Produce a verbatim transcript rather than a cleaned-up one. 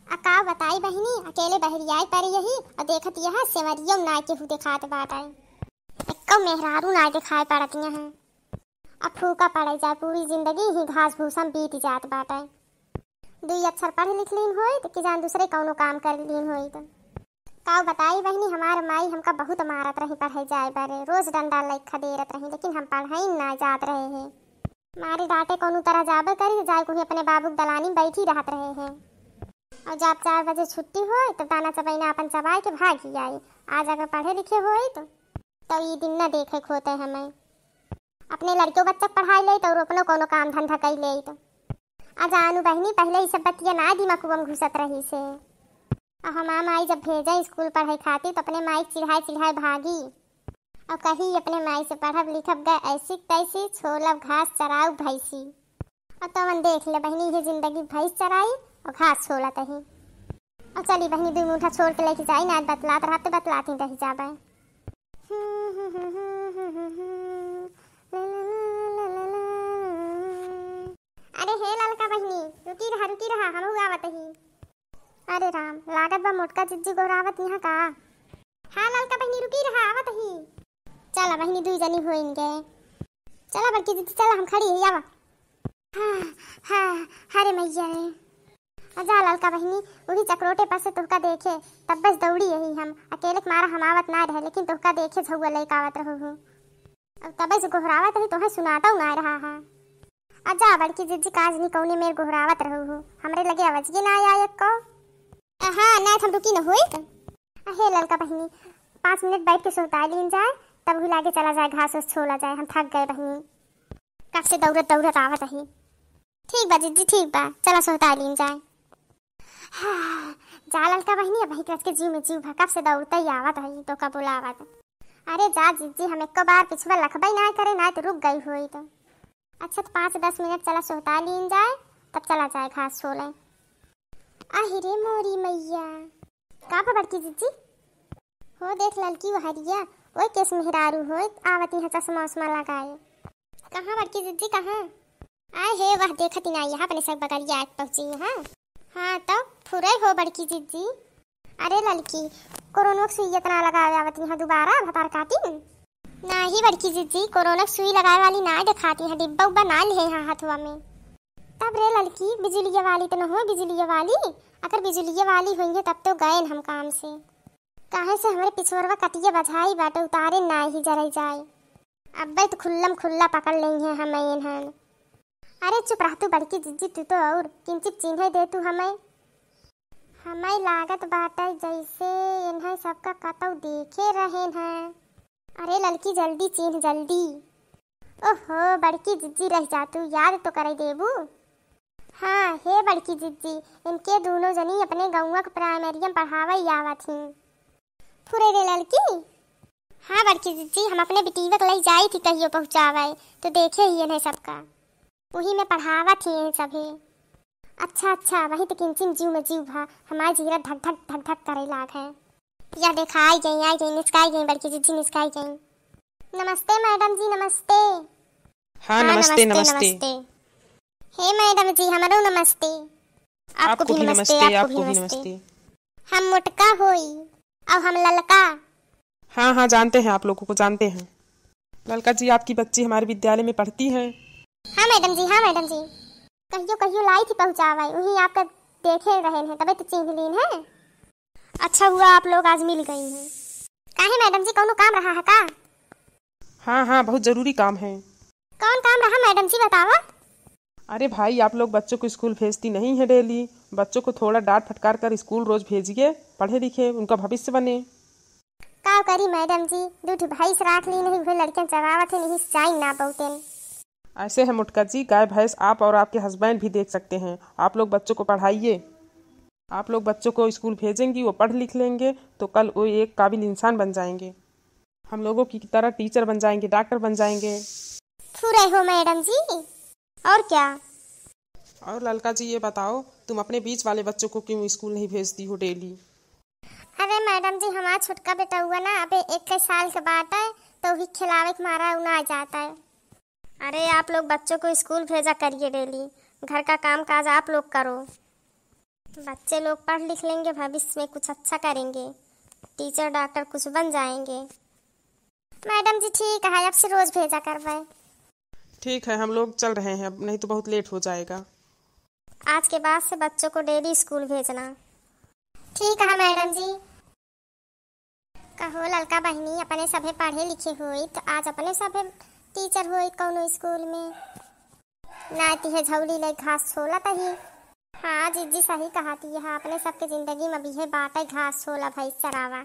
आ का बताई बहिनी, अकेले बहरियाई परी यही, और देखत यह सेवरियो नाय केहू देखात बाटे, एक्को मेहरारू नाय देखाई पड़त यहाँ। अब फूका पड़े जाए, पूरी जिंदगी ही घास भूसा में बीत जात बाटे। दुई अक्षर पढ़ लिख लीन होइत कि जान दूसरे कौनो काम कर लीन होइत। काऊ बताई बहिनी, हमार माई हमका बहुत मारत रही पढ़े जाए बरे, रोज डंडा लइके खदेरत रही, लेकिन हम पढ़ाई ना जात रहे हैं। मारे डांटे कौनो तरह जाबे करी, जाए कोही अपने बाबू के दलानी में बैठी रहत रहे हैं। और जब चार बजे छुट्टी होए, तब दाना चबैना अपन चबाए के भागी आई। आज अगर पढ़े लिखे होइत, तो ई दिन न देखे खोते हमें। अपने लड़कियों बच्चा के पढ़ाई लेइत और अपनो कोनो काम धंधा कई लेइत। आ जानू बहिनी, पहले ई सब बतिया ना दिमाग में घुसत रही से। आ हमार माई जब भेजे स्कूल पढ़े खातिर, तो अपने माई के चिढ़ाए चिढ़ाए भागी। और कही अपने माई से, "पढ़ब लिखब गए ऐसी तैसी, छोलब घास चराऊ भैंसी।" और तवन देख ले बहिनी, ये जिंदगी भैंस चराई और घास छोलत ही। और चली बहिनी, दुई मुठा छोड़ के लेके जाई, ना बतलात रहत तो बतलात ही रह जाबे। अरे हे ललका बहिनी, रुकी रहा, रुकी रहा, हमहू आवत ही। अरे राम, लागत बा मोटका जिज्जी गोहरावत यहाँ का। हाँ ललका बहिनी, रुकी रहा, आवत ही। चला बहिनी, दुई जनी होइन गए। चला बड़की जिज्जी, चला, हम खड़ी ही, आवा। हाँ, हाँ, हरे मैया रे। आ जा ललका बहिनी, वही चकरोटे पर से तोहका देखे, तब बस दौड़ी यही हम। अकेले के मारा हम आवत ना रहे, लेकिन तोहका देखे झौआ लेके आवत रहू हूँ। अब तबे से गोहरावत रही, तोहे सुनाता ना रहा है। आ जा बड़की जिज्जी, काज नी कौने मेर गोहरावत रहू हूँ, हमरे लगे आवाज ये ना आया को। हाँ, ना हम रुकी न होइत। अहे ललका बहिनी, पाँच मिनट बैठ के सोहता लीन जाए, तब वही लागे चला जाए, घास उस छोला जाए, हम थक गए बहिनी। कब से दौड़त दौड़त आवत ही। ठीक बा जिज्जी, ठीक बा, चला सोहता लीन जाए। हाँ, जा ललका बहिनी, अब वही के जीव में जीव भा, कब से दौड़ते ही आवत ही, तोहका बुलावत। अरे जा जिज्जी, हम एको बार पिछुआ लखबई ना करे, ना तो रुक गई होइत। अच्छा, तो पाँच दस मिनट चला सोहता लीन जाए, तब चला जाए घास छोले। आहि रे मोरी मैया। का बा बड़की जिज्जी? हो देख ललकी वो हरिया, ओए केस मेहरारू होइत, आवत यहाँ चश्मा उश्मा लगाए। कहाँ बड़की जिज्जी, कहाँ? आए हे, वह देखत ही ना, यहाँ अपने सब बगलिया आके पहुँची यहाँ। हाँ, तो फुरे हो बड़की जिज्जी। अरे ललकी, कोरोना के सुई इतना लगावे आवत यहाँ दोबारा भतार काटिन? नाही बड़की जिज्जी, कोरोना के सुई लगावे वाली ना देखाती है, डिब्बा उब्बा ना लिहे यहाँ हथवा में। तब रे ललकी, बिजुलिया वाली तो न हो, बिजुलिया वाली? अगर बिजुलिया वाली होइहैं तब तो गएन हम काम से। काहे से हमरे पिछवरवा कटिया बझाई बाटे, उतारे नाही जरई जाए। अब्बे तो खुल्लम खुल्ला पकड़ लेइहैं हमैं एन्हन। अरे चुप रह तू बड़की जिज्जी, तू तो और किंचित चीन्हे दे तू हमैं। हमैं लागत बाटे जैसे एन्हैं सबका कतौ देखे रहेन हैं। अरे ललकी जल्दी चीन्ह जल्दी। ओहो बड़की जिज्जी रह जा तू, याद तो करे देबू। हाँ हे बड़की जिज्जी, इनके दूनो जनी अपने गौवा के प्राइमरिया में पढ़ावे आवत ही। फुरे रे ललकी। हाँ बड़की जिज्जी, हम अपने बिटिया के लई जाई थी कहियो पहुँचावे, तो देखे ही इन्हें सबका। वही में पढ़ावत ही हैं सभे। अच्छा अच्छा, वही तो किंचिन जीव में जीव भा, हमार जिगरा धक धक धक धक करे लाग है। या देखा आई गई, आई गई, निस्काई गई बड़की जिज्जी, निस्काई गई। नमस्ते मैडम जी, नमस्ते। हाँ, हाँ, नमस्ते, नमस्ते, नमस्ते। नमस्ते। हे मैडम जी, हमरो नमस्ते। आपको भी नमस्ते, आपको भी नमस्ते। हम मोटका होई, और हम ललका। हाँ, हाँ, जानते हैं, आप लोगों को जानते हैं। ललका जी, आपकी बच्ची हमारे विद्यालय में पढ़ती है। हाँ मैडम जी, हाँ मैडम जी। कहियो, कहियो लाई थी पहुँचावे, वही आपका देखे रहे हैं, तबे तो चीन्ह लीन है। अच्छा हुआ आप लोग आज मिल गई हैं। काहे मैडम जी, कौनो काम रहा है का? हाँ, हाँ, बहुत जरूरी काम है। कौन काम रहा मैडम जी, बतावा। अरे भाई, आप लोग बच्चों को स्कूल भेजती नहीं है डेली। बच्चों को थोड़ा डांट फटकार कर स्कूल रोज भेजिए, पढ़े लिखे, उनका भविष्य बने। का करी मैडम जी, दू ठो भैंस राख ली नहीं, वही लड़कियां चरावत है, नहीं चाइन ना बहुतेन। ऐसे है मोटका जी, गाय भैंस आप और आपके हस्बैंड भी देख सकते हैं। आप लोग बच्चों को पढ़ाइए। आप लोग बच्चों को स्कूल भेजेंगी, वो पढ़ लिख लेंगे तो कल वो एक काबिल इंसान बन जाएंगे, हम लोगों की तरह टीचर बन जाएंगे, डॉक्टर बन जाएंगे। फुरे हो मैडम जी, और क्या? और ललका जी, ये बताओ, तुम अपने बीच वाले बच्चों को क्यों स्कूल नहीं भेजती हो डेली? अरे मैडम जी, हमारा छोटका बेटउआ ना अबे इक्कीस साल के बाटे, तो वही खिलावे के मारा उ ना जाता है। अरे आप लोग बच्चों को स्कूल भेजा करिए डेली, घर का काम काज आप लोग करो। बच्चे लोग पढ़ लिख लेंगे, भविष्य में कुछ अच्छा करेंगे, टीचर डॉक्टर कुछ बन जाएंगे। मैडम जी ठीक है, अब से रोज भेजा करबे। ठीक है, हम लोग चल रहे हैं अब, नहीं तो बहुत लेट हो जाएगा। आज के बाद से बच्चों को डेली स्कूल भेजना। ठीक है मैडम जी। कहो ललका बहिनी, अपने सभे पढ़े लिखे होइत, आज अपने सभे टीचर होइत कौनो स्कूल में। ना तिहे झौली ले घास छोलत ही। हाँ जीजी, सही कहती है, अपने सबके जिंदगी में बिहे बाटे घास छोला, भैंस चरावा।